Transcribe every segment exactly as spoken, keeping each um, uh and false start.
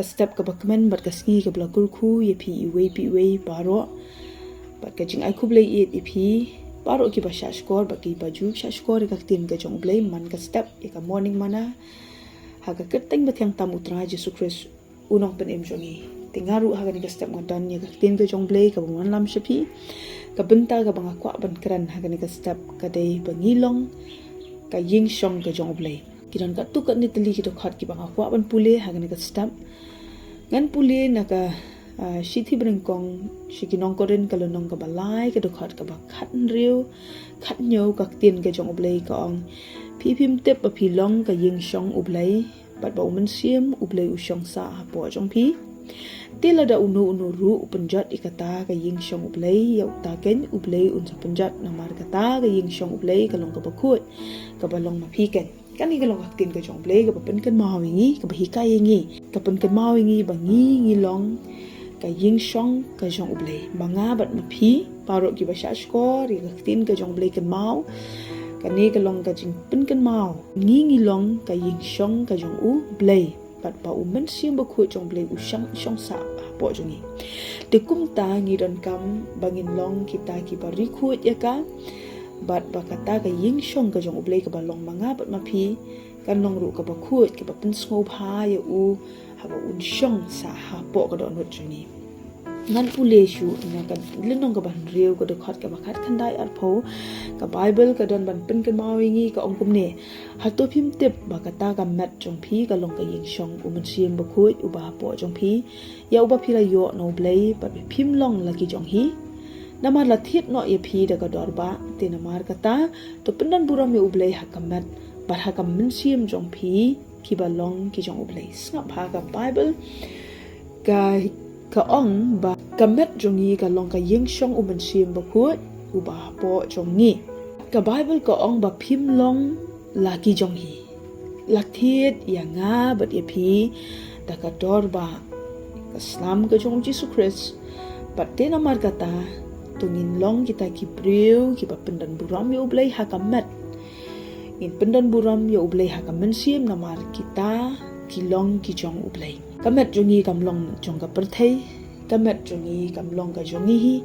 Ka step kaba kmen bad ka sngi kaba la kyrkhu ïa phi iwei pa iwei baroh. Bad ka jingai khublei ïa phi baroh kiba shahshkor bad kiba ju shahshkor ïa ka ktien ka jong U Blei man ka step ïa ka morning manna. Ha ka kyrteng bathiang tam U Trai Jisu Khrist, U Nongpynim jong ngi. Te nga ruh ha kane ka step nga don ïa ka ktien ka jong U Blei kaba wanlam sha phi. Ka bynta kaba nga kwah ban kren ha kane ka step ka dei ba ngi long ka ïingshong ka jong U Blei. Ki don katto katne tylli ki dkhot kiba nga kwah ban pule ha kane ka step. Ngan pule na ka, ah, shithi banyngkong sha ki nong Korinth ka lynnong kaba lai ka dkhot kaba khathynriew, khathynñiew. Ka ktien ka jong U Blei ka ong, phi phim tip ba phi long ka ïingshong U Blei, bad ba U Mynsiem U Blei u shong sah hapoh jong phi? Te lada uno uno ruh u pynjot ïa kata ka ïingshong U Blei, ïa uta keiñ U Blei un sa pynjot, namar kata ka ïingshong U Blei ka long kaba khuid, kaba long ma phi keiñ. Kane ka long ka ktien ka jong U Blei kaba pynkynmaw ïa ngi, kaba hikai ïa ngi, ka pynkynmaw ïa ngi ba ngi ngi long ka ïingshong ka jong U Blei. Ma nga bad ma phi baroh kiba shahshkor ïa ka ktien ka jong U Blei, kynmaw, kane ka long ka jingpynkynmaw, ngi ngi long ka ïingshong ka jong U Blei, bad ba U Mynsiem Bakhuid jong U Blei u shong, shong sah hapoh jong ngi. Te kumta ngi donkam ba ngin long kita kiba ri khuid ïa ka, bad ba kata ka ïingshong ka jong U Blei kaba long ma nga bad ma phi kan long ruh kaba khuid, kaba pynsngewbha ïa u haba un shong sah hapoh ka dohnud jong ngi. Ngan pule shuh na ka lynnong kaba hynriew ka dkhot kaba khatkhyndai arphew. Ka Baibl ka don ban pynkynmaw ïa ngi, ka ong kumne, hato phim tip ba kata ka met jong phi ka long ka ïingshong U Mynsiem Bakhuid uba hapoh jong phi, ïa uba phi la ïoh na U Blei, bad phim long la ki jong hi? Namar la thied noh ïa phi da ka dor bah. Te namar kata, to pyndon burom ïa U Blei ha ka met bad ha ka mynsiem jong phi kiba long ki jong U Blei. Sngap ha ka Baibl, ka, ka ong ba ka met jong ngi ka long ka ïingshong U Mynsiem Bakhuid uba hapoh jong ngi. Ka Baibl ka ong ba phim long la ki jong hi. La thied ïa nga bad ïa phi da ka dor bah, ka snam ka jong U Jisu Khrist. Bad te namar kata, to ngin long kita ki briew kiba pyndon burom ïa U Blei ha ka met. Ngin pyndon burom ïa U Blei ha ka mynsiem namar kita ki long ki jong U Blei. Ka met jong ngi kam long jong ka pyrthei, ka met jong ngi kam long ka jong ngi hi,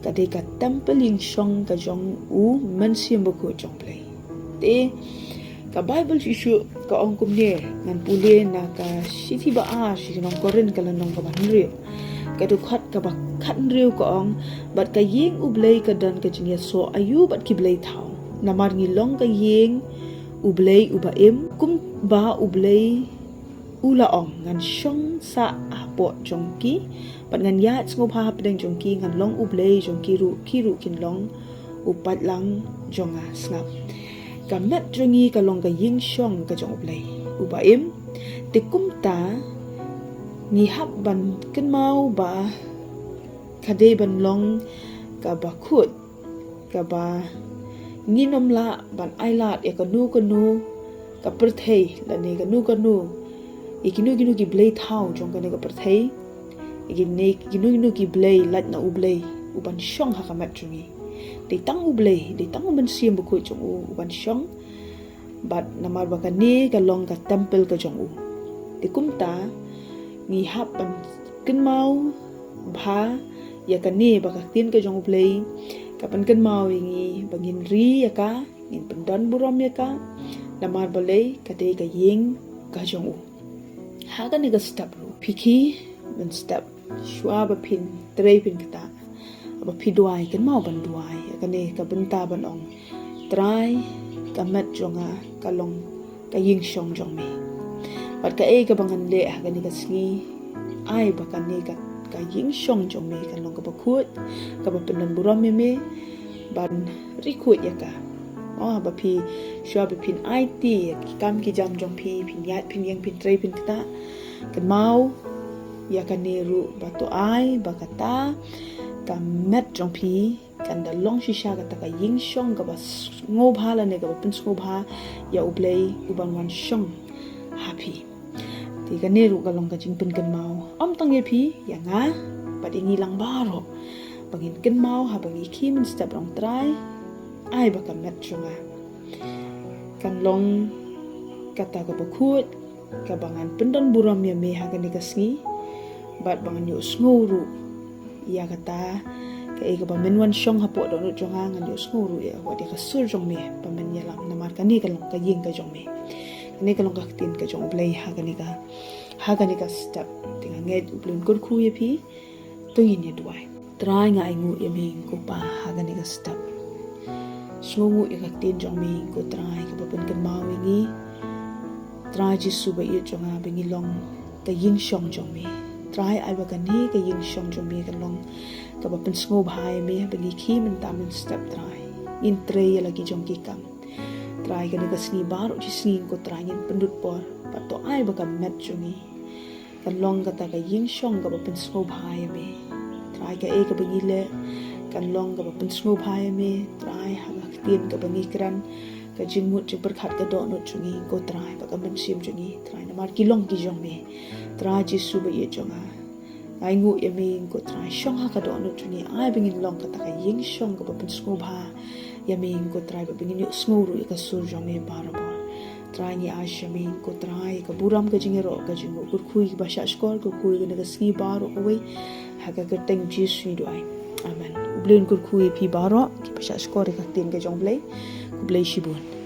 ka dei ka templ ïingshong ka jong U Mynsiem Bakhuid jong U Blei. Te ka Baibl shisha ka ong kumne, ngan pule na ka shithi ba ar sha ki nong Korinth ka lynnong kaba hynriew, ka dkhot kaba khathynriew, ka ong, bad ka ïing U Blei ka don ka jingïasoh aïu bad ki blei thaw? Namar ngi long ka ïing U Blei uba im, kumba U Blei u la ong, ngan shong sah hapoh jong ki, bad ngan ïaid sngewbha hapdeng jong ki, ngan long U Blei jong ki ruh, ki ruh kin long u paidlang jong nga. Sngap, ka met jong ngi ka long ka ïingshong ka jong U Blei uba im. Te kumta ngi hap ban kynmaw ba ka dei ban long kaba khuid, kaba ngin ym lah ban ailad ïa kano kano ka pyrthei lane kano kano, ïa kino kino ki blei thaw jong kane ka pyrthei, ïa kine, kino kino ki blei lait na U Blei u ban shong ha ka met jong ngi. Dei tang U Blei, dei tang U Mynsiem Bakhuid jong u u ban shong. Bad namar ba kane ka long ka templ ka jong u. Te kumta ngi hap ban kynmaw bha ïa kane, ba ka ktien ka jong U Blei ka pynkynmaw ïa ngi ba ngin ri ïa ka, ngin pyndon burom ïa ka. Namar balei? Ka dei ka ïing ka jong u. Ha kane ka step ruh, phi khie ban step, shuwa ba phin trei phin ktah, ba phi duwai, kynmaw ban duwai ïa kane ka bynta ban ong, Trai, ka met jong nga ka long ka ïingshong jong me. Bad kaei kaba ngan leh ha kane ka sngi, ai ba kane ka, ka ïingshong jong me kan long kaba khuid, kaba pyndon burom ïa me, ban ri khuid ïa ka. Oh, ba phi, shuwa ba phin aiti ïa ki kam ki jam jong phi, phin ïaid phin ïeng phin trei phin ktah, kynmaw ïa kane ruh, ba to ai ba kata ka met jong phi kan da long shisha kata ka ïingshong kaba sngewbha lane kaba pynsngewbha ïa U Blei u ban wan shong ha phi. Te kane ruh ka long ka jingpynkynmaw, ym tang ïa phi, ïa nga bad ïa ngi lang baroh, ba ngin kynmaw haba ngi khie mynstep, ong, Trai, ai ba ka met jong nga kan long kata kaba khuid, kaba ngan pyndon burom ïa me ha kane ka sngi, bad ba ngan ïohsngew ruh ïa kata kaei kaba men wan shong hapoh dohnud jong nga, ngan ïohsngew ruh ïa wat ïa ka sur jong me ba men ïalam, namar kane ka long ka ïing ka jong me. Kane ka long ka ktien ka jong U Blei ha kane ka, ha kane ka step. Te nga ngeit U Blei un kyrkhu ïa phi. To ngin ïa duwai. Trai, nga ainguh ïa me ko Pa ha kane ka step. Sngewnguh ïa ka ktien jong me ko Trai kaba pynkynmaw ïa ngi. Trai Jisu ba ïeit jong nga, ba ngi long ka ïing shong jong me. Trai, ai ba kane ka ïing shong jong me kan long kaba pynsngewbha ïa me, ba ngi khie mynta mynstep Trai. Ngin trei ïa la ki jong ki kam. Trai, kane ka sngi baroh shi sngi ko Trai ngin pynlut por, bad to ai ba ka met jong ngi kan long kata ka ïing shong kaba pynsngewbha ïa me. Trai, kaei kaba ngi leh kan long kaba pynsngewbha ïa me. Trai, ha ka ktien kaba ngi kren, ka jingmut jingpyrkhat, ka dohnud jong ngi ko Trai, bad ka mynsiem jong ngi Trai, namar ki long ki jong me. Trai Jisu ba ïeit jong nga, nga ainguh ïa me ko Trai, shong ha ka dohnud jong ngi, ai ba ngin long kata ka ïing shong kaba pynsngewbha ïa me ko Trai, bad ba ngin ïohsngew ruh ïa ka sur jong me barabor. Trai, ngi ai sha me ko Trai ka burom, ka jingïaroh, ka jingkyrkhu, kaba shah shkor, kyrkhu ïa kane ka sngi baroh kawei, ha ka kyrteng Jisu ngi duwai. Amen. U Blei un kyrkhu ïa phi baroh kiba shah shkor ïa ka ktien ka jong U Blei. Khublei shibun.